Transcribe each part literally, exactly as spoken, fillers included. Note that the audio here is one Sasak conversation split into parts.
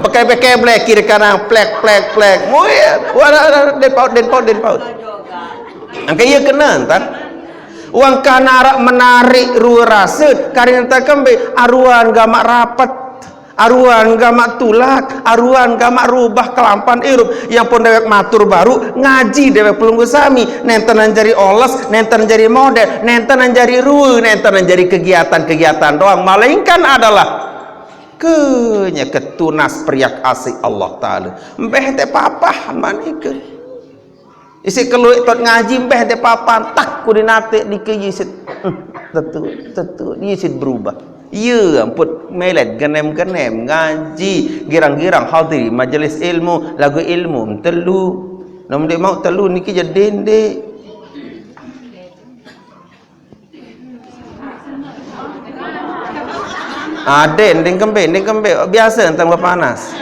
Pakai-pakai black kiri kanan, plek, plek, plek. Moe, wara, wara, den paut, den paut, den paut. Angka iya kena, entah. Wang kana arak menarik rua rasud, karing ta kembe, aruan gamak rapet. Aruan gamak tulak, aruan gamak rubah kelampan irup. Yang pun dewek matur baru, ngaji dewek pelunggu sami. Nenten yang jadi oles, nenten yang jadi model, nenten yang jadi rua, nenten yang jadi kegiatan-kegiatan doang. Melainkan adalah kenya ketunas periak asik Allah Ta'ala. Mbeh te papah manike. Isi keluik tot ngaji mbeh te papan tak ku dinate dikeji sit. Hmm, tetu, tetu, isit berubah. Ya ampun, melet genem-genem ngaji, girang-girang hadiri majelis ilmu, lagu ilmu telu. Namun dia mau telu niki jadi dende. Ade, nding kembe, nding kembe. Biasa tentang panas.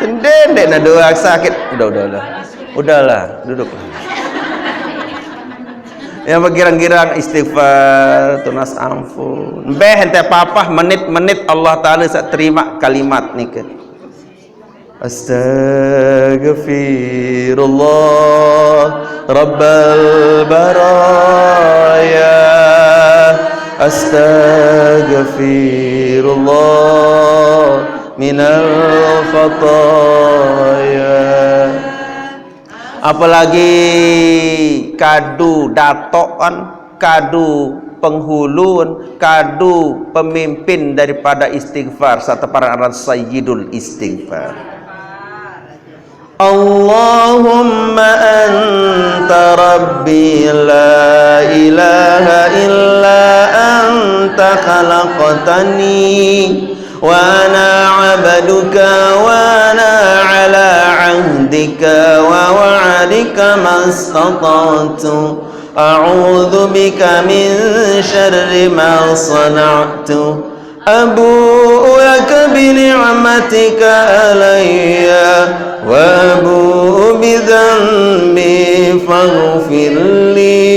Ndek, ndek, nah, doa sakit. Udah, udah, udah. Udahlah, duduk. Yang bergirang-girang istighfar, tunas ampun. Mbeh ente papah menit-menit Allah Ta'ala sak terima kalimat nike. Astaghfirullah Rabbal baraya. Astaghfirullah minal khataya. Apalagi kadu datoan, kadu penghulun, kadu pemimpin daripada istighfar, satu paran aran Sayyidul Istighfar. اللهم أنت ربي لا إله إلا أنت خلقتني وأنا عبدك وأنا على عهدك ووعدك ما استطعت أعوذ بك من شر ما صنعت أبوء لك بنعمتك علي وأبوء بذنبي فاغفر لي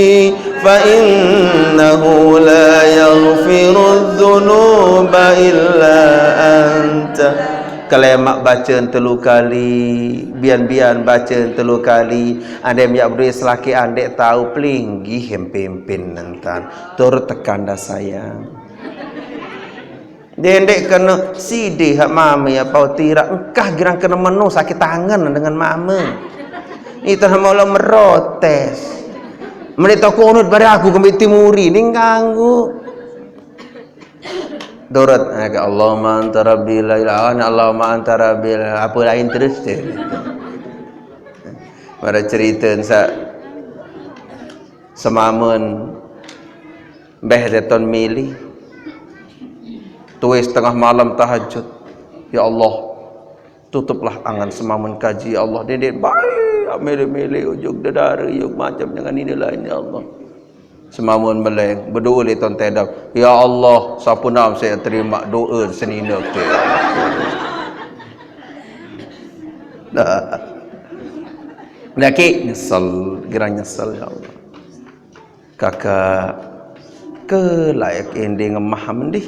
فإنه لا يغفر الذنوب إلا أنت. Kelemak baca telu kali, bian-bian baca telu kali. Ande yak berdua selaki ande tahu pelinggih yang pimpin nentan. Turut tekan dah sayang. Dendek kena sidi hak mami apa tirak engkah girang kena menu sakit tangan dengan mama. Itu sama lo merotes. Meni toko unut pada aku kembali timuri ni ganggu. Dorot eh, ke Allahumma anta rabbi la ilaha illa Allahumma anta rabbi la-, apa lain terus deh. Pada cerita sa semamun Mbeh deton milih. Tuis tengah malam tahajud. Ya Allah, tutuplah angan semamun kaji, ya Allah. Dia, dia baik, milih-milih ujung dedara, ujung macam dengan ini lain, ya Allah. Semamun meleng, berdoa deton tedap. Ya Allah, sapunam saya terima doa senina ke. Dah. Laki nyesal, gerang nyesal, ya Allah. Kakak, ke layak ende ngemah mendih.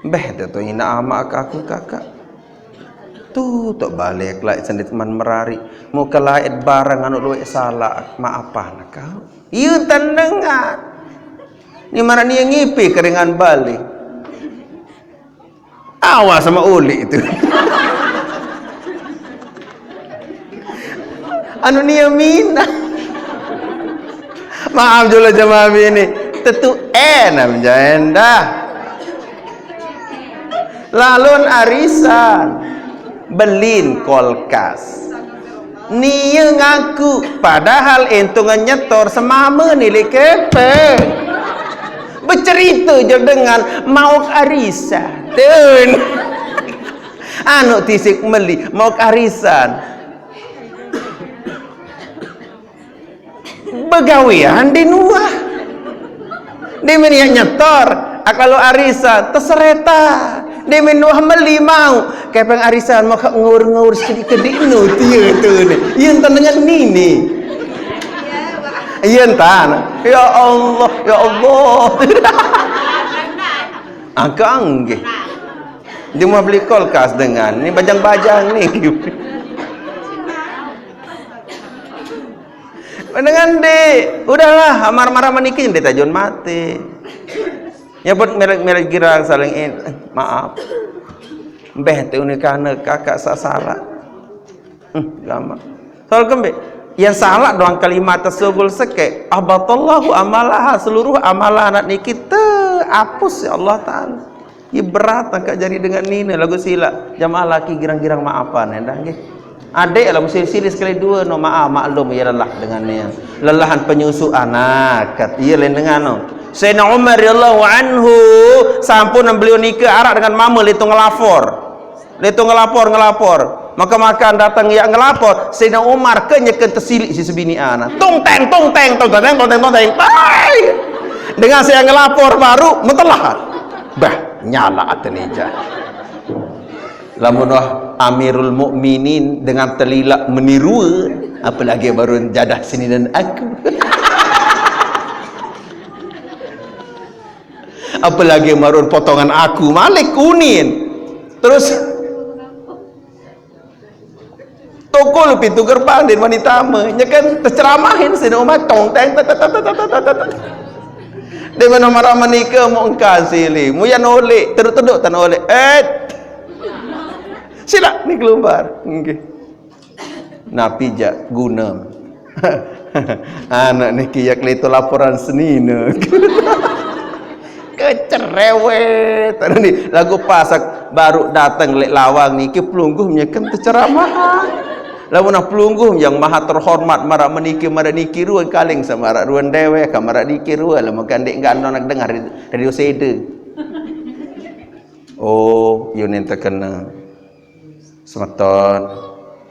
Beh, tu ina amak aku kakak. Tu tok balik layak sendit man merari. Mau ke layak barang anu luwek salah, maafan kau. Iya tendengan. Ni mana ni ngipi keringan balik. Awas sama ulik itu. Anu nia mina. Maaf jolo jamaah ini. Tetu enam jaenda. Lalun arisan. Belin kolkas. Nia ngaku, padahal entungan nyetor semama nilai kepeng. Bercerita je dengan mauk arisan. Tun. Anu tisik meli mauk arisan. Begawean di nuah. Dia meni yang nyetor, ak lalu arisan, tersereta. Dia meni nuah meli mau. Kepeng arisan mau kak ngur-ngur sedikit di nu tia tu ni. Iya entah dengan nini. Iya entah. Ya Allah, ya Allah. Angka anggih. Dia mau beli kulkas dengan ni bajang-bajang ni. Dengan dek, udahlah, marah-marah maniki dia tajun mati. Ya buat merek-merek girang saling in, maaf. Beh, tu ni kana kakak sasalah. Hmm, gamak. Soal kembe. Yang salah doang kalimat tersebut sekek. Ahbatallahu amalaha, seluruh amalan anak niki terhapus ya Allah Ta'ala. Ia berat angkat jari dengan nina lagu sila. Jamaah laki girang-girang maafan ya dah nggih. Adik lah mesti silih sekali dua no maaf maklum ia lelah dengan ni. Lelahan penyusu anak kat ia lain dengan no. Sayyidina Umar radhiyallahu anhu sampun beliau nikah arak dengan mama litung ngelapor. Litung ngelapor ngelapor. Maka makan datang ia ngelapor. Sayyidina Umar ke nyeken tersilik si sebini anak. Tong teng tong teng tong teng tong teng tong teng. Pai. Dengan saya ngelapor baru mentelah. Bah, nyala ate ni jah. Lamun wah Amirul Mukminin dengan telilak meniru, apalagi baru jadah sini dan aku. Apalagi marun potongan aku malik kunin. Terus toko lu pintu gerbang di wanita me. Nya kan terceramahin sini umat tong teng tet tet tet tet tet tet. Di mana marah menikah mau engkau sili. Mu yang oleh teruk-teruk tan oleh. Eh. Sila ni keluar. Okey. Napi jak guna. Anak niki yak lito laporan senina. Kecerewet. Anu ni lagu pasak baru datang lek lawang niki pelungguh nyeken terceramah. Lamun nah pelungguh yang maha terhormat marak meniki marak niki ruan kaling sama marak ruan dewek marak niki ruan lamun kan dek enggak nonok dengar radio sede. Oh, yunin terkena. Semeton,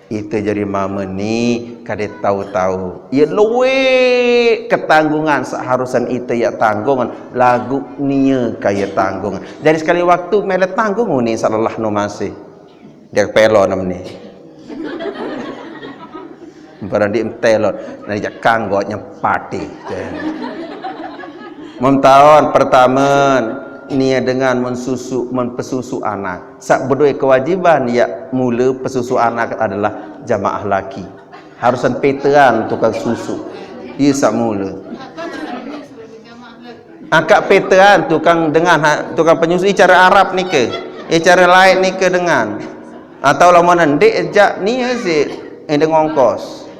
ite jari mama ni kade tahu-tahu. Ia luwih ketanggungan seharusan ite ya tanggungan lagu nia kaya tanggungan. Jadi sekali waktu mele tanggung uni salelah no masih. Dia pelo nem ni. Barang di entelon, nah dia kanggo nyempati. Mentaon pertama nia dengan mensusu, mempesusu anak. Sak bedoi kewajiban ya mula pesusu anak adalah jamaah laki. Harusan petean tukang susu. Ia sak mula. Angkat petean tukang dengan ha, tukang penyusu ia cara Arab nika. Ia cara lain nika dengan. Atau lamun ndeq jak nia si ende ngongkos.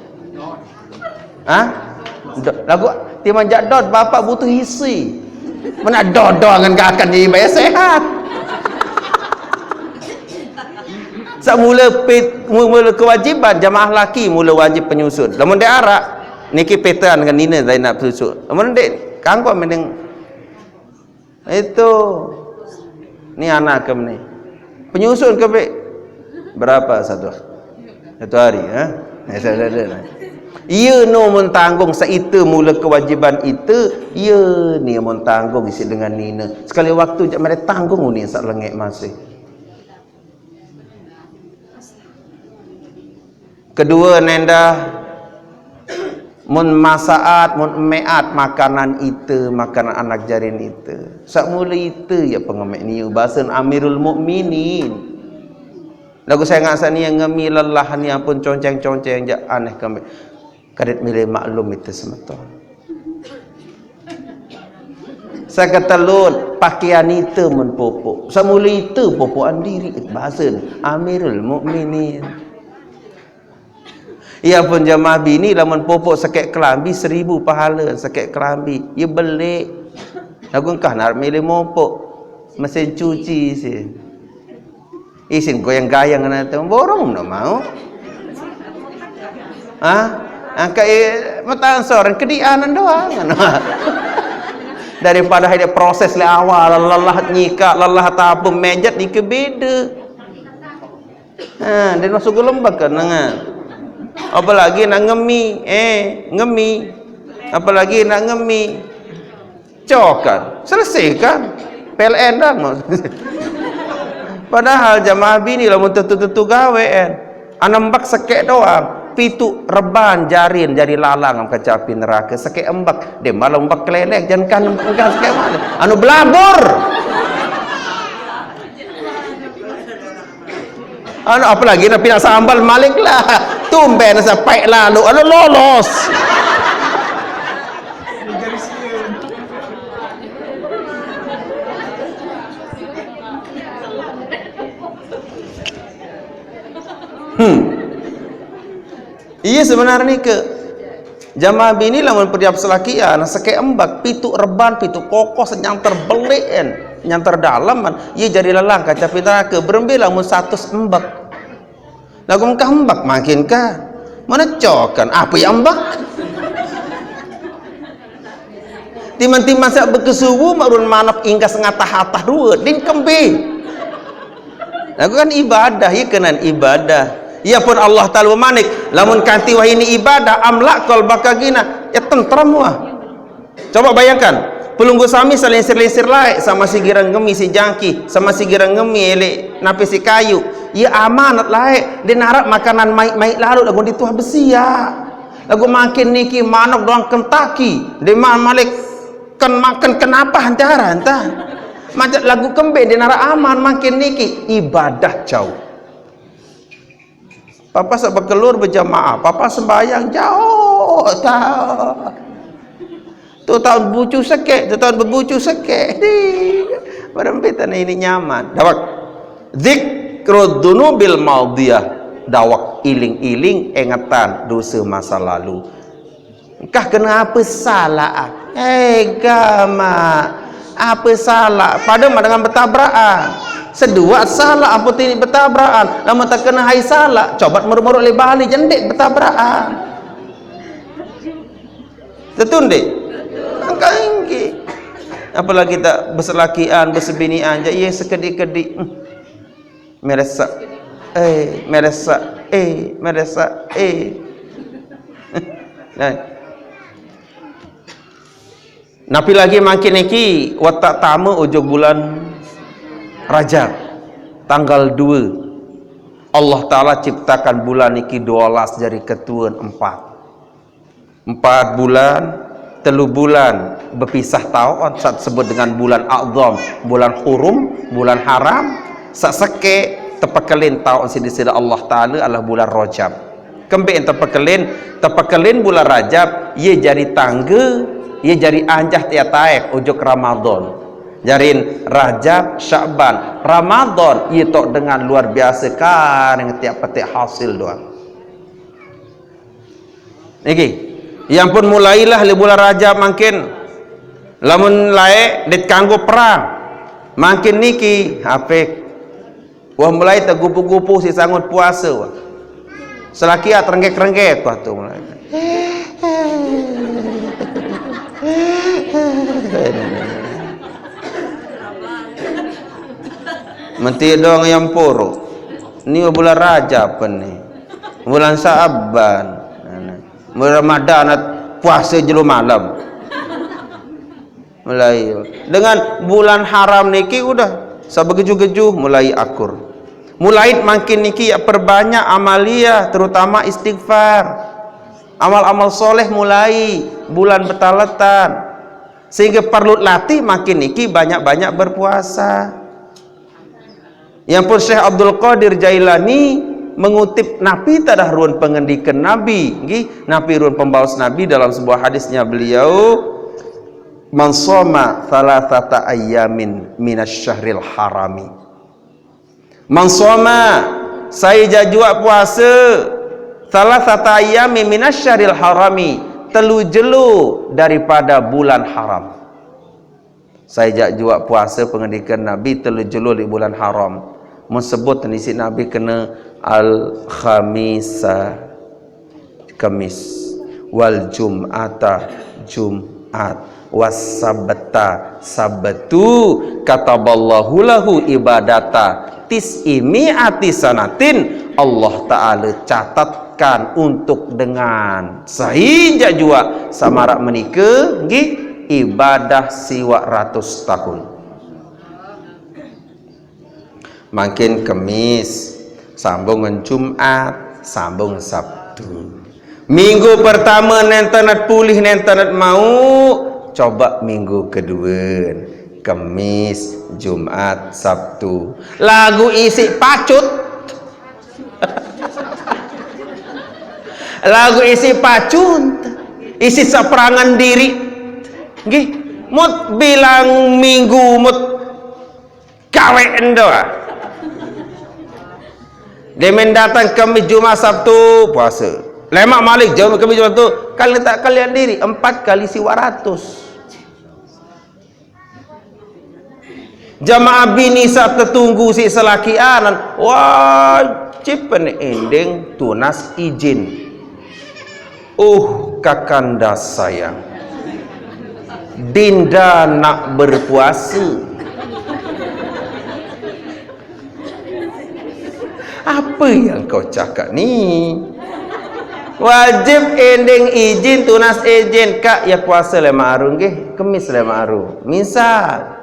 Hah? Lagu timan jak dot bapak butuh isi. Mana dot doangan gak akan dibayar sehat. Sak mula pit, mula kewajiban jamaah laki mula wajib penyusun. Lamun dia arak niki petean dengan nina Zainab susu. Lamun ndeq kanggo mending itu ni anak ke ni. Penyusun ke bik? Berapa satu? Satu hari, ha? Iya no mun tanggung seita mula kewajiban ita, iya ni mun tanggung isi dengan nina. Sekali waktu jak mereka tanggung ni sak lengek masih. Kedua nenda mun masaat mun meat makanan ita makanan anak jarin ita. Sak mula ita ya pengemek nia basen Amirul Mukminin. Lagu saya ngak sani yang ngemi lelah ni ampun conceng-conceng jak aneh kami. Kadit milih maklum ita semeton. Saya kata lut pakaian ita mun popok. Sak mula ita popokan diri basen Amirul Mukminin. Ia pun jamaah bini lamun popok sekek kelambi seribu pahala sekek kelambi. Ia belik. Lagu engkah nak milih mopok mesin cuci si. Isin goyang-gayang kena tu borong nak mau. Ha? Angkat eh, matansor kedianan doang. Daripada ada proses le awal lelah nyika lelah tapu mejet ni kebeda. Ha, dia masuk ke lembah kan dengan. Apalagi nak ngemi, eh, ngemi. Apalagi nak ngemi. Cokan, selesai kan? P L N dah. Padahal jamaah bini lah mun tentu-tentu gawe kan. Anam bak sekek doang. Pitu reban jarin jari lalang am kaca api neraka sekek embak. Dia malam embak kelelek jangan kan engkah sekek mana. Anu belabur. Anu, apalagi nak pindah sambal malik lah. Tumben sampai lalu, anu, lolos. Hmm. Iya, sebenarnya ke jamaah bini lamun perdiap selakian, seke embek, pitu reban, pitu kokos, nyang terbelian, nyang terdaleman, iya jadi lelangka capi neraka, berembe lamun satus embek. Lagu engkah embek, makin kah? Mana cokan, apa yang embek? Timan-timan sak bekesuwu, marun manok inggas ngatah-atah dua, din kembe. Lagu kan ibadah, ya kenan ibadah. Ya pun Allah Ta'ala manik, lamun kanti wah ini ibadah, amlak kol bakagina, ya tentrem wah. Coba bayangkan, pelunggu sami selinsir-linsir laek, sama si girang ngemi si jangki, sama si girang ngemi elek napi si kayu. Ya amanat laek, dia narak makanan maik-maik lalu lagu dituah besi ya. Lagu makin niki manok doang Kentucky, dia ma-, malik kan makan kenapa hantaran tah. Macam lagu kembe dia narak aman makin niki ibadah jauh. Papa sak bekelur berjamaah, papa sembahyang jauh tah. Tu tahun bucu sekek, tu tahun bebucu sekek. Berempitan ini nyaman. Dawak. Zikrud dunubil madiyah. Dawak iling-iling ingetan dosa masa lalu. Engkah kena apa salah ah? Eh, gama. Apa salah? Pada mah dengan betabrakan. Seduat salah apa tini betabrakan. Lama tak kena hai salah. Cobat meruk-meruk le bali jendek betabrakan. Tetu ndik? Engkah inggi. Apalagi tak beselakian, besebinian. Jadi iya sekedik-kedik. Hmm. Meresa. Eh, meresa. Eh, meresa. Eh. Nah. Napi lagi makin niki watak tama ujug bulan Rajab tanggal dua. Allah Ta'ala ciptakan bulan niki dua belas dari ketuan empat. Empat bulan, telu bulan bepisah taun, sat sebut dengan bulan a'zam, bulan hurum, bulan haram, sat seke tepekelin taun sida-sida Allah Ta'ala adalah bulan Rajab. Kembe tepekelin, tepekelin bulan Rajab, ia jadi tangga, ia jadi anjah tia taek ujug Ramadan. Jarin Rajab, Sya'ban, Ramadan, ia tok dengan luar biasa kan yang tiap petik hasil doang. Niki, yang pun mulailah le bulan Rajab makin. Lamun lae dit kanggo perang. Makin niki, apik. Wah mulai tegupu-gupu si sangut puasa wah. Selaki at renggek-renggek wah tu mulai. Menti dong yang poro. Ni bulan Rajab ni. Bulan Sa'ban. Bulan Ramadan puasa jelo malam. Mulai dengan bulan haram niki udah sabegeju-geju mulai akur. Mulai makin niki ya perbanyak amaliah, terutama istighfar. Amal-amal soleh mulai bulan betaletan. Sehingga perlu latih makin niki banyak-banyak berpuasa. Yang pun Syekh Abdul Qadir Jailani mengutip napi tadah ruan pengendikan Nabi, nggih, napi ruan pembaos Nabi dalam sebuah hadisnya beliau, "Man shoma thalathata ayyamin minasy syahril harami." Man shoma, sai jajua puasa, thalathata ayyamin minasy syahril harami, telu jelo daripada bulan haram. Sai jak jua puasa pengendikan Nabi telu jelo di bulan haram. Mun sebut nisi Nabi kena al-khamisa, Kemis, wal jum'ata, Jumat, was sabta, Sabtu, kataballahu lahu ibadata tis'i mi'ati sanatin, Allah Ta'ala catatkan untuk dengan sai jak jua samarak menika nggih ibadah siwak ratus tahun. Makin Kemis, sambung ngan Jumat, sambung Sabtu. Minggu pertama nenten pulih nenten mau, coba minggu kedua. Kemis, Jumat, Sabtu. Lagu isi pacut. Lagu isi pacun, isi saperangan diri. Nggih, mut bilang minggu, mut gawe endo. Demen datang Kamis, Jumat, Sabtu, puasa. Lemak malik, jam Kamis, Jumat, Sabtu. Kalian tak kalian diri, empat kali siwak ratus. Jamaah bini saq tetunggu siq selakianan, wajib ne endeng tunas ijin. Uh, kakanda sayang, Dinda nak berpuasa. Apa yang kau cakap ni? Wajib endeng ijin, tunas ijin. Kak, ya puasa lemaq aru nggih, Kemis lemaq aru. Misal.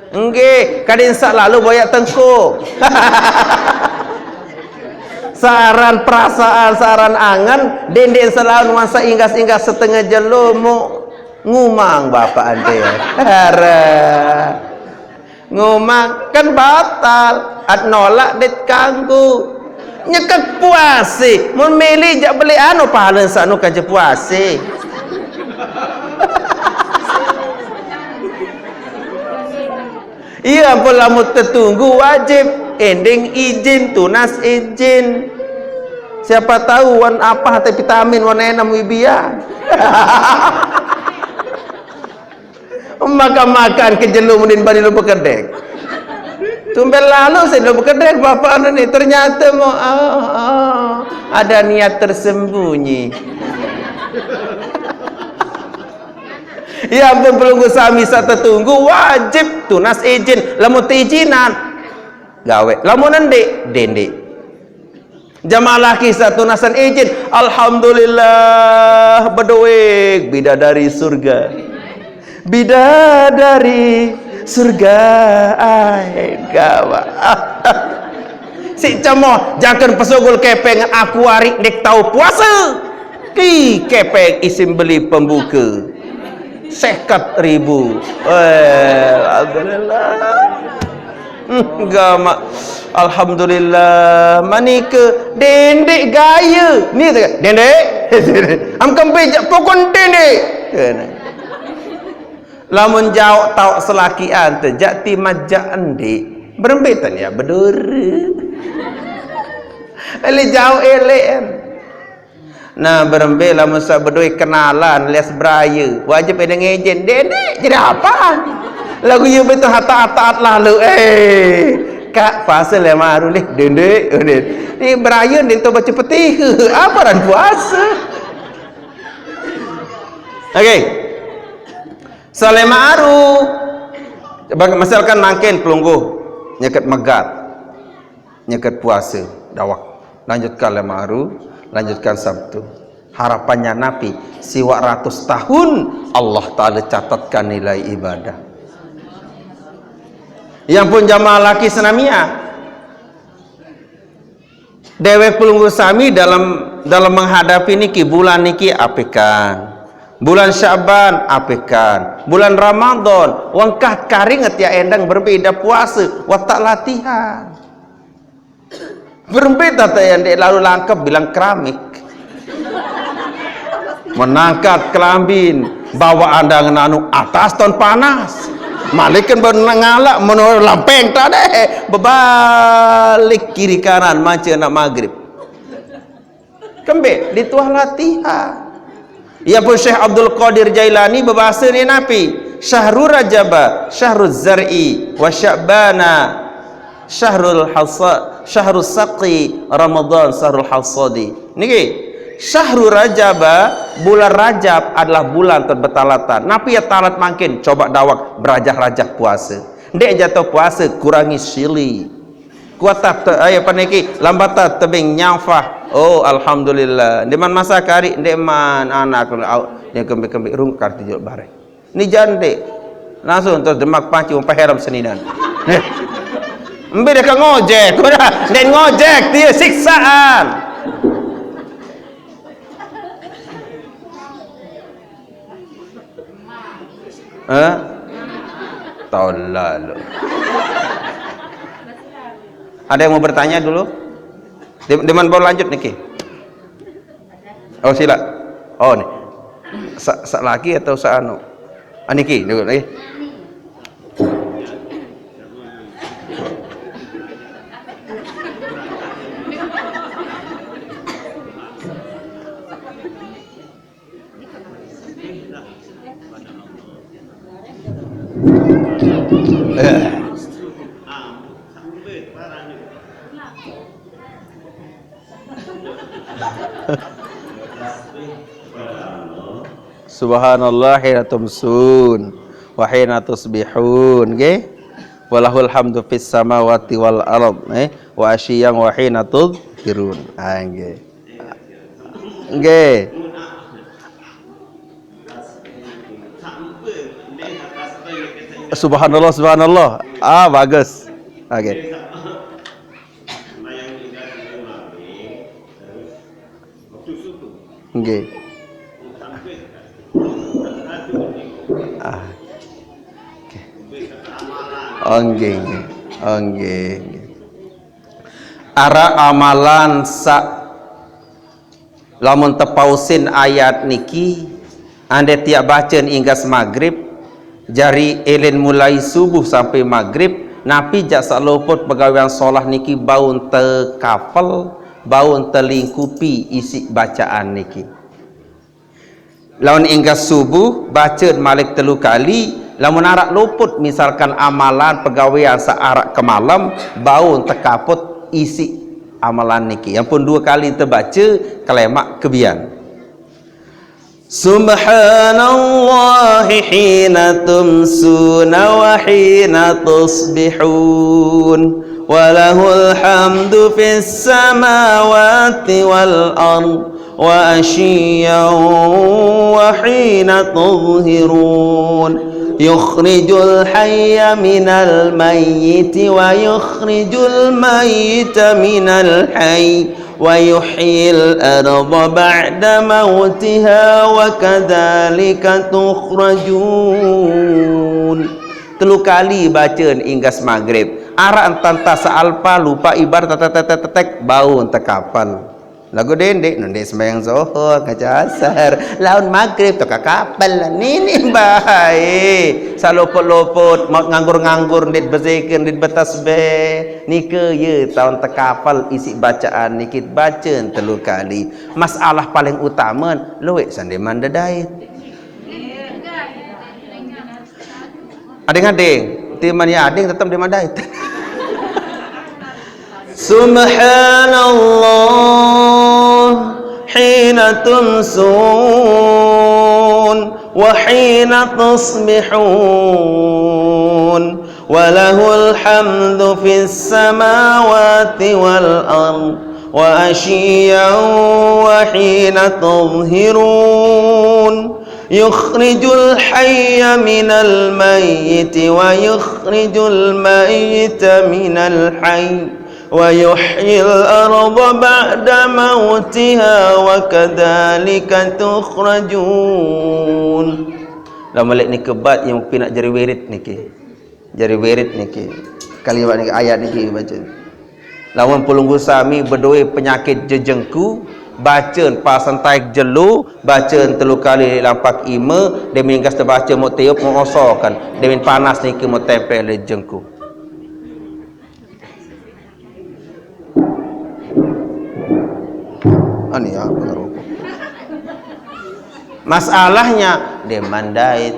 Nggih, kadin saq lalo boyaq tengko. Saran perasaan, saran angen, dendeq selaun nuan saq inggas-inggas setenge jelo muq ngumang bapak ante. Hara. Ngumang kan batal, at nolak det kanggo. Nyekek puase, mun mele jaq beleq anu pahalen saq anu kance puase. Iya, ampun, lamun tetunggu wajib endeng ijin, tunas ijin. Siapa tahu wan apah ate vitamin wan enem wibian. Makan-makan ke jelo mendin bani lu bekedek. Tumben lalu saya lu bekedek bapak anu ni. Ternyata mau, oh, oh, ada niat tersembunyi. Ya ampun, pelungguh sami saq tetunggu wajib tunas ijin. Lamun teijinan, gawe. Lamun ndeq, dendeq. Jamaah laki saq tunasan ijin, alhamdulillah, bedoe bidadari surga. Bidadari surga, ai gawa. Siq cemoh, jangken pesugul kepeng, aku ari ndeq tau puase. Ki kepeng isin beli pembuka. Seket ribu. Eh, alhamdulillah. Hmm, gamaq. Alhamdulillah. Manike dendeq gaye. Ni te, dendeq. Am kembe jaq pokon dendeq. Lamun jaoq taoq selakian te, jaq ti majaq ndeq. Berembe tan ya bedure. Ele jaoq eleq en. Nah, berembe lamun saq bedoe kenalan alias beraye, wajib ene ngejin. Dendeq, jadi apaan? Lagu ye betul hata-hataat lalu. Eh, Kak, puase lemaq aru leh, dendeq, dendeq. Ni beraye ndeq tau bace Petihe. Apa aran puase? Oke. Saq lemaq aru. Coba misalkan mangkin pelungguh nyeket megat. Nyeket puase, dawek. Lanjutkan lemaq aru, lanjutkan Sabtu. Harapannya napi? Siwaq ratus tahun Allah Ta'ala catatkan nilai ibadah. Yang pun jamaah laki senamiah. Dewek pelungguh sami dalam, dalam menghadapi niki bulan niki apekan. Bulan Syaban apekan. Bulan Ramadan wengkah karinget ya endang berbeda puase, watak latihan. Berembe tata yang dek lalu langkep bilang keramik. Menangkat kelambin, bawa andangan anu atas ton panas. Malikan ngalaq menurut lampeng tadi, bebalik kiri kanan manca nak maghrib. Kembe dituah latihan. Ia pun Syekh Abdul Qadir Jailani bebahasa ni napi? Syahru Rajaba, syahru zar'i, wa Sya'bana, syahrul hasa, syahru saqi, Ramadan, syahrul hasadi. Niki, syahru Rajaba, bulan Rajab adalah bulan terbetalatan. Napi ya talat mangkin? Coba dawek berajah-rajah puasa. Ndek jatuh puasa, kurangi sili. Kuatah te, eh, apa niki? Lambatan tebing nyafah. Oh, alhamdulillah. Ndeqman masak ari, ndeqman anak, au, dia kembe-kembe rungkar tijul bareng. Ni jande. Langsung terus demak panci, umpah heram seninan. Mbe deka ngojek, udah, ndeq ngojek, dia siksaan. Hah? Tahun lalu. Ada yang mau bertanya dulu? Di, di mana baru lanjut niki? Oh, sila. Oh, ni. Sa, sa lagi atau sa anu? Ah, niki, niki, niki. Eh. Subhanallah hina tumsun wa hina tusbihun, nggih. Walahul hamdu fis samawati wal ard, eh, wa asyiyan wa hina tudhirun. Ah, nggih. Nggih. Subhanallah, subhanallah. Ah, bagus. Okey. Nggih. Ah. Okey. Oh, nggih, nggih. Oh, nggih, nggih. Ara amalan sa, lamun tepausin ayat niki, ande tiap baca inggas magrib, jari elen mulai subuh sampai magrib, napi jak sak luput pegawean solah niki baun tekapel, baun telingkupi isi bacaan niki. Lamun inggas subuh, baca malik telu kali, lamun arak luput misalkan amalan pegawean saarak kemalem, baun tekaput isi amalan niki. Ampun dua kali tebaca, kelemak kebian. Subhanallahi hina tumsuna wa hina tusbihun, wa lahul hamdu fis samawati wal ard, wa ashiyan wa hina tuzhirun. Yukhrijul hayya minal mayyiti wa yukhrijul mayyita minal hayy, wa yuhyil arda ba'da mautiha wa kadzalika tukhrajun. Telu kali baca inggas magrib. Arak entanta saalpa lupa ibar tetek tetek tetek baun tekapel. Lagu dendik, nundik sembahyang Zohor, ngaca Asar, laun Magrib, tu kakapel. Nini bae. Salopot-lopot, maut nganggur-nganggur, ndik berzikir, ndik bertasbih. Nike ye taun tekapel isi bacaan niki baca telu kali. Masalah paling utama, luwek sande mande dait. Ading-ading, timan ya ading tetap di madai. Subhanallah hina tumsun wa hina tusbihun, wa lahul hamdu fis samawati wal ard, wa ashiyan wa hina tuzhirun. Yukhrijul hayya minal mayyiti wa yukhrijul mayyita minal hayy, wa yuhyil arda ba'da mautiha, wa kadzalika tukhrajun. Dah malik ni kebat yang pinak jari wirid niki. Jari wirid niki. Kalimat niki, ayat niki baca. Lamun pelunggu sami bedoe penyakit jejengku, baca pasantai jelu, baca telu kali lampak ime, demi gas terbaca mau tiup mau osokan, demi panas niki mau tempel jejengku. Ani ya, pengaruh. Masalahnya dia mandait.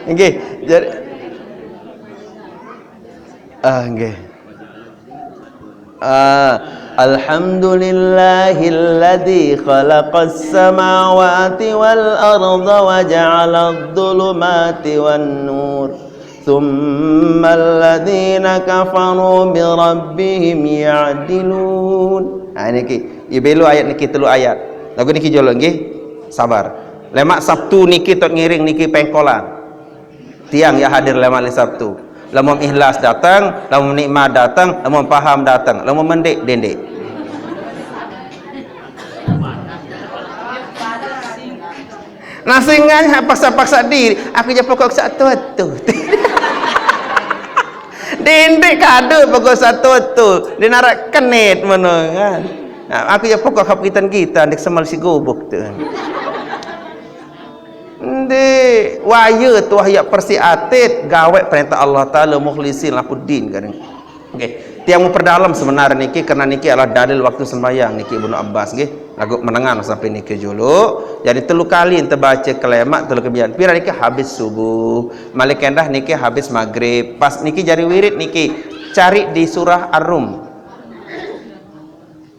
Nggih, jadi ah nggih. Ah, alhamdulillahilladzi khalaqas samawati wal arda wa ja'alad dhulumati wan nur. Tsummal ladzina kafaru bi rabbihim ya'dilun. Ha niki, ibelo ayat niki telu ayat. Lagu niki jolo nggih. Sabar. Lemak Sabtu niki tot ngiring niki pengkolan. Tiang ya hadir lemak ni Sabtu. Lamun ikhlas datang, lamun nikmat datang, lamun paham datang, lamun mendik dendik. Nasingan paksa-paksa diri, aku je pokok sak tu tu. Indik kada bagus satu tu. Dia narak kenit mana kan. Nah, aku ya pokok kapitan kita, ndik semal si gubuk tu. Ndi waya tu ya persi atit, gawe perintah Allah Taala, mukhlisin lahuddin kan. Okey, tiang mau perdalam sebenarnya niki, kerana niki adalah dalil waktu sembahyang niki Ibnu Abbas nggih. Lagu menengan sampai niki julu. Jadi telu kali ente baca kelemak, telu kebian. Pira niki habis subuh. Malik endah niki habis maghrib. Pas niki jari wirid niki cari di surah Ar-Rum.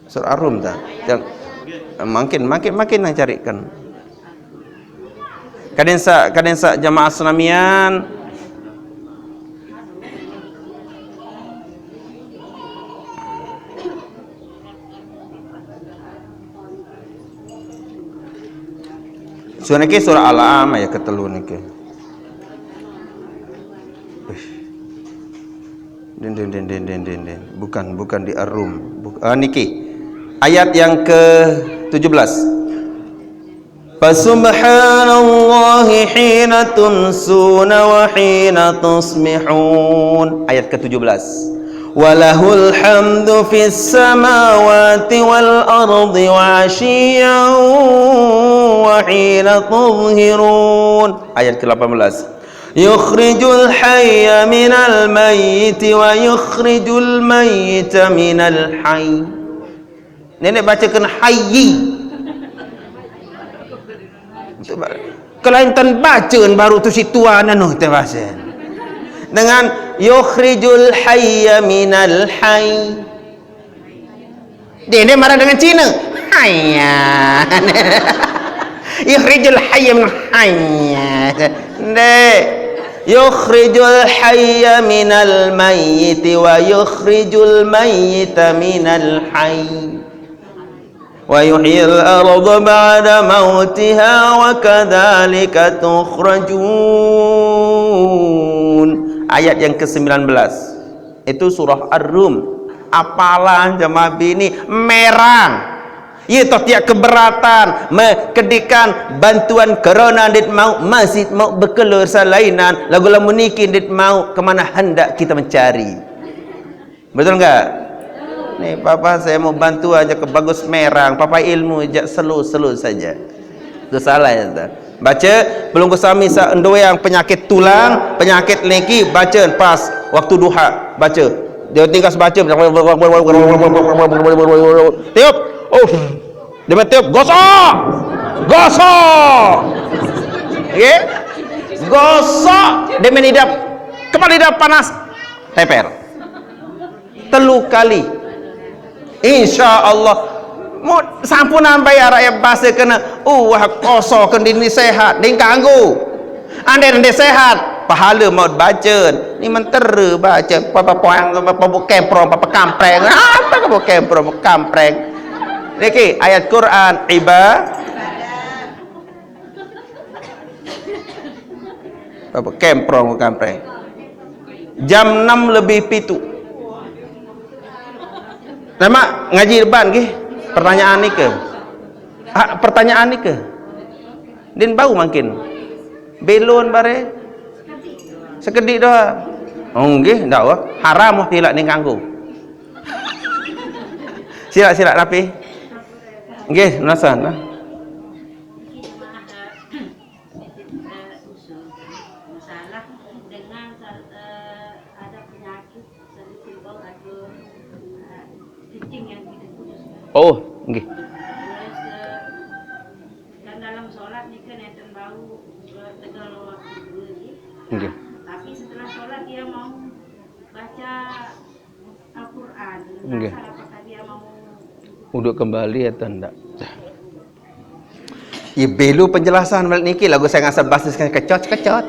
Surah Ar-Rum dah. Yang, makin, makin, makin yang carikan. Kadin sa, kadin sa jamaah senamian. Surah niki surah Al-Am ayat ketelu niki. Uish. Din, din, din, din, din, din, din. Bukan, bukan di Ar-Rum. Buk-, ah, niki. Ayat yang ke tujuh belas. Fasubhanallahi hina tumsuna wa hina tusbihun. Ayat ke tujuh belas. Walahul hamdu fis samawati wal ardi wa ashiyan wa hina tuzhirun. Ayat ke delapan belas. Yukhrijul hayya minal mayyiti wa yukhrijul mayyita minal hayy. Nenek baca kena hayyi. Kelantan bacaan baru tu si tuan anu teh bahasa. Dengan yukhrijul hayya minal hayy. Dia, dia marah dengan Cina. Hayya. Yukhrijul hayya min hayya. Dek. Yukhrijul hayya minal mayyiti wa yukhrijul mayyita minal hayy. Wa yuhyil arda ba'da mautiha wa kadzalika tukhrajun. Ayat yang kesembilan belas. Itu surah Ar-Rum. Apalan jamaah bini merang. Ye toh tiap keberatan, me-, kedikan bantuan corona dit mau masjid mau bekelur salainan, lagu lamun niki dit mau kemana hendak kita mencari. Betul enggak? Nih, papa saya mau bantu aja ke bagus merang, papa ilmu aja selu-selu saja. Itu salah ya, tuh. Baca, belum kusami sa-, endoyang penyakit tulang, penyakit lengki, baca pas waktu duha, baca. Dia tinggal sebaca. Tiup. Oh. Dia main tiup, gosok. Gosok. Oke? Gosok, dia main idap. Kepala idap panas. Teper. Telu kali. Insya Allah. Mu-, sampunan bayar rakyat bahasa kena, uh, wah, kosok kendini sehat, ding kanggo. Andai, andai sehat, pahala mau baca. Ni mentera baca, apa, apa, apa, apa, apa, kemprong, apa, apa, kampreng. Apa, apa, kemprong, apa, kampreng. Niki ayat Quran, iba-, apa, kemprong, apa, kampreng. Jam enam lebih pitu. Nama ngaji depan, gih? Pertanyaan ni ke? Ha, pertanyaan ni ke? Din bau makin. Belon bare. Sekedik doa. Oh, nggih, ndak wah. Haram wah tilak ni kanggo. Silak, silak, rapi. Nggih, menasan, nah. Masalah dengan, eh, ada penyakit. Oh, nggih. Terus, eh, kan dalam sholat ni kan enten bau, eh, tegal waktu dua ni. Nggih. Tapi setelah sholat dia mau baca Al-Quran. Nggih. Apakah dia mau wudhu kembali atau ndak? Ya, belu penjelasan balik niki, lagu saya ngasal basis kan kecot-kecot.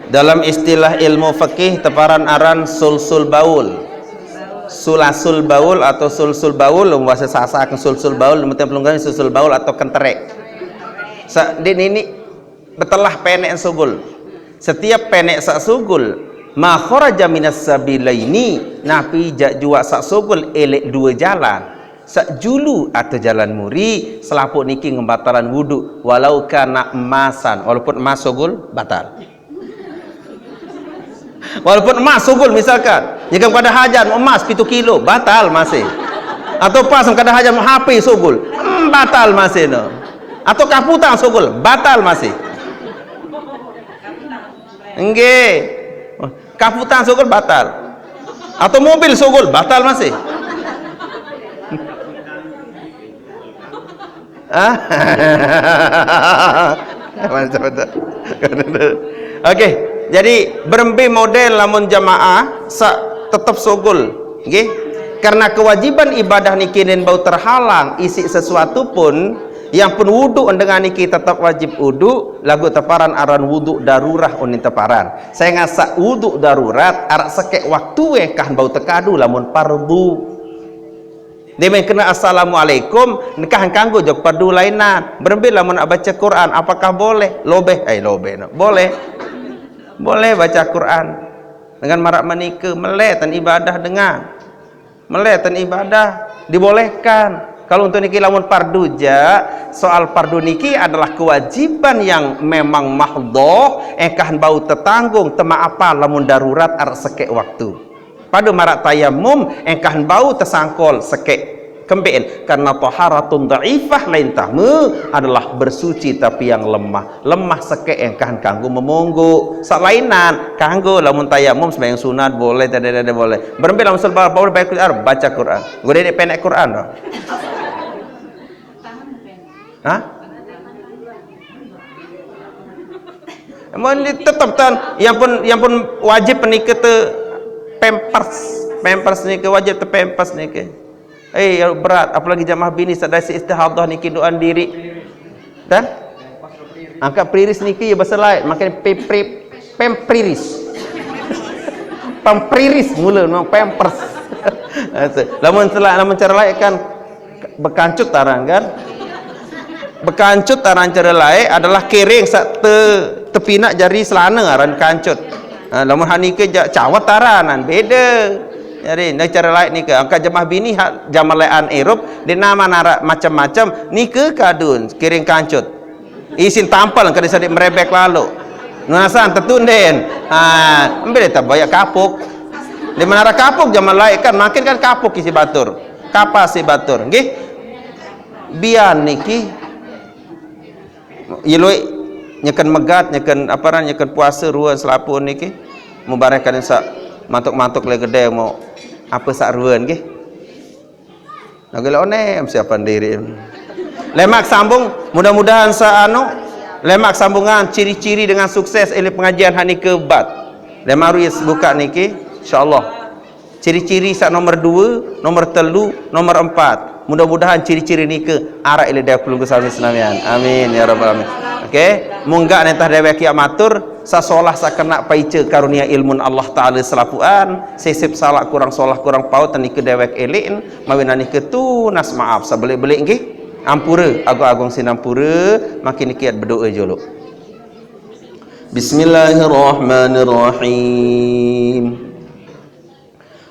Dalam istilah ilmu fikih, teparan aran sulsul baul. Sulasul baul atau sulsul baul, bahasa Sasak sulsul baul, mungkin pelunggaran sulsul baul atau kenterek. Sa-, di nini betelah penek sugul. Setiap penek sak sugul, ma kharaja minas sabilaini, napi jak juak sak sugul elek dua jalan. Sak julu atau jalan muri, selapuk niki ngembatalan wudu, walau kana emasan, walaupun emas sugul batal. Walaupun emas sogol misalkan, jika kada hajat emas pitu kilo, batal masih. Atau pas kada hajat H P sogol, hmm, batal masih no. Atau kaputang sogol, batal masih. Nggih. Kaputang sogol batal. Atau mobil sogol batal masih. Ah? Mantap, mantap. Okey, jadi berembe model lamun jamaah sa tetep sogol, nggih. Karena kewajiban ibadah niki nen bau terhalang isi sesuatu pun, yang pun wudu dengan niki tetap wajib wudu, lagu teparan aran wudu darurah unin teparan. Saya ngasak wudu darurat, arak sekek waktu engkah bau tekadu lamun pardu. Dia main kena assalamualaikum, engkah kanggo jok pardu lainan. Berembe lamun nak baca Quran, apakah boleh? Lobeh, eh lobeh no. Boleh. Boleh baca Quran. Dengan marak menika, meleh tan ibadah dengan. Meleh tan ibadah dibolehkan. Kalau untuk niki lamun pardu ja, soal pardu niki adalah kewajiban yang memang mahdoh, engkah bau tetanggung, tema apa lamun darurat arak sekek waktu. Pada marak tayamum, engkah bau tesangkol sekek. Kemben, karena taharatun dhaifah lain tame adalah bersuci tapi yang lemah. Lemah sekek engkah kanggo memonggo. Salainan, kanggo lamun tayamum sembahyang sunat boleh, tidak ada boleh. Berembe lamun selbar boleh baca Quran, baca Quran. Gue dek pendek Quran doh. Hah? Mun tetep tan, yang pun yang pun wajib niki te pampers, pampers niki wajib te pampers niki. Eh, berat, apalagi jamaah bini sadaya istihadah niki doan diri. Kan? Angkat priris niki ya bahasa lain, makin pipri pempriris. Pempriris mula memang pampers. Lamun selak lamun cara lain kan bekancut taran kan. Bekancut taran cara lain adalah kering sak te, tepinak jari selana aran kancut. Ha, lamun hanike ja, cawat taranan beda. Jadi, nah cara lain nike angkat jamaah bini hak jamaah lean Eropa di nama narak macam-macam nike kadun kering kancut. Isin tampal kada sadik merebek lalu. Nunasan tetunden. Ha, ambil tak banyak kapuk. Di menara kapuk zaman lain kan makin kan kapuk isi batur. Kapas si batur, nggih. Bian niki. Yeloi nyeken megat, nyeken apa ran, nyeken puasa ruan selapun niki. Mubarek kan sak mantuk-mantuk le gede mau apa sak ruan nggih. Lagi lah onem siapa diri. Lemak sambung, mudah-mudahan sa anu, lemak sambungan ciri-ciri dengan sukses ini pengajian hani kebat. Lemak ruis buka niki, insyaallah. Ciri-ciri sa nomor dua, nomor telu, nomor empat. Mudah-mudahan ciri-ciri nike arak ile daya pelunggu sami senamian. Amin ya rabbal alamin. Okey, munggah nentah dewek ya matur, sasolah sakena paice karunia ilmun Allah Taala selapuan, sisip salah kurang solah kurang paut nike dewek elin, mawinan nike tunas maaf sabelik-belik nggih. Ampura, agung-agung sinampura, makin kiat berdoa jolo. Bismillahirrahmanirrahim.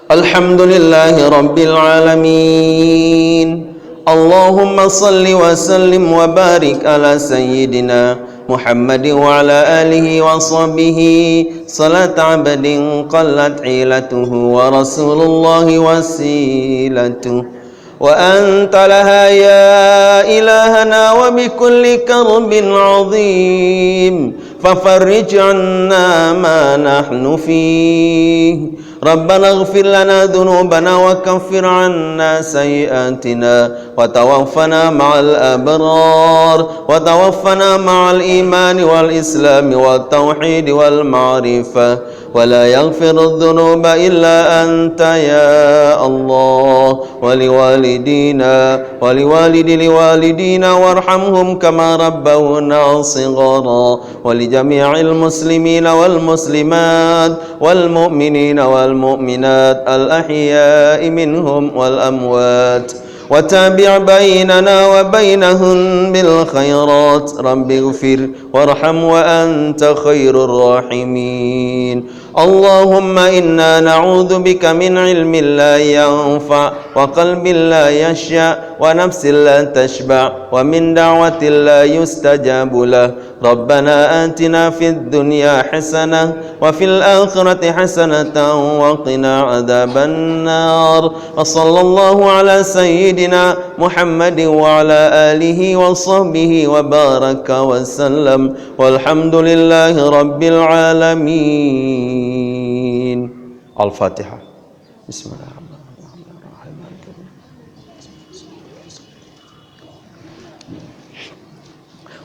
Alhamdulillahi rabbil alamin. Allahumma salli wa sallim wa barik ala sayyidina Muhammad wa ala alihi wa sahbihi salata abadin qallat ilatuhu wa rasulullahi wasilatuh. وأنت لها يا إلهنا وبكل كرب عظيم ففرج عنا ما نحن فيه. ربنا اغفر لنا ذنوبنا وكفر عنا سيئاتنا وتوفنا مع الأبرار وتوفنا مع الإيمان والإسلام والتوحيد والمعرفة ولا يغفر الذنوب إلا أنت يا الله ولوالدينا ولوالد لوالدينا وارحمهم كما ربونا صغارا ولجميع المسلمين والمسلمات والمؤمنين والمؤمنات الأحياء منهم والأموات وتابع بيننا وبينهم بالخيرات رب اغفر وارحم وأنت خير الراحمين. اللهم إنا نعوذ بك من علم لا ينفع وقلب لا يخشع ونفس لا تشبع ومن دعوة لا يستجاب له. ربنا آتنا في الدنيا حسنة وفي الآخرة حسنة وقنا عذاب النار. وصلى الله على سيدنا محمد وعلى آله وصحبه وبارك وسلم. والحمد لله رب العالمين. الفاتحة. بسم الله الرحمن الرحيم.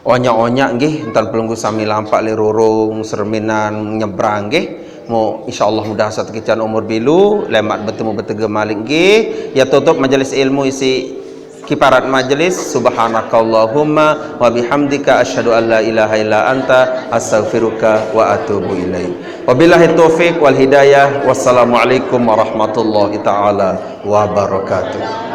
Onyak-onyak nggih, entan pelungguh sami lampaq leq rurung, serminan, nyebrang nggih. Mo, insyaallah mudah saq tekican umur bilu, lemaq betemu betege malik nggih. Ya tutup majelis ilmu isiq kiparat majelis, subhanakallahumma wa bihamdika asyhadu an la ilaha illa anta astaghfiruka wa atubu ilaik. Wabillahi taufiq wal hidayah. Wassalamualaikum warahmatullahi taala wabarakatuh.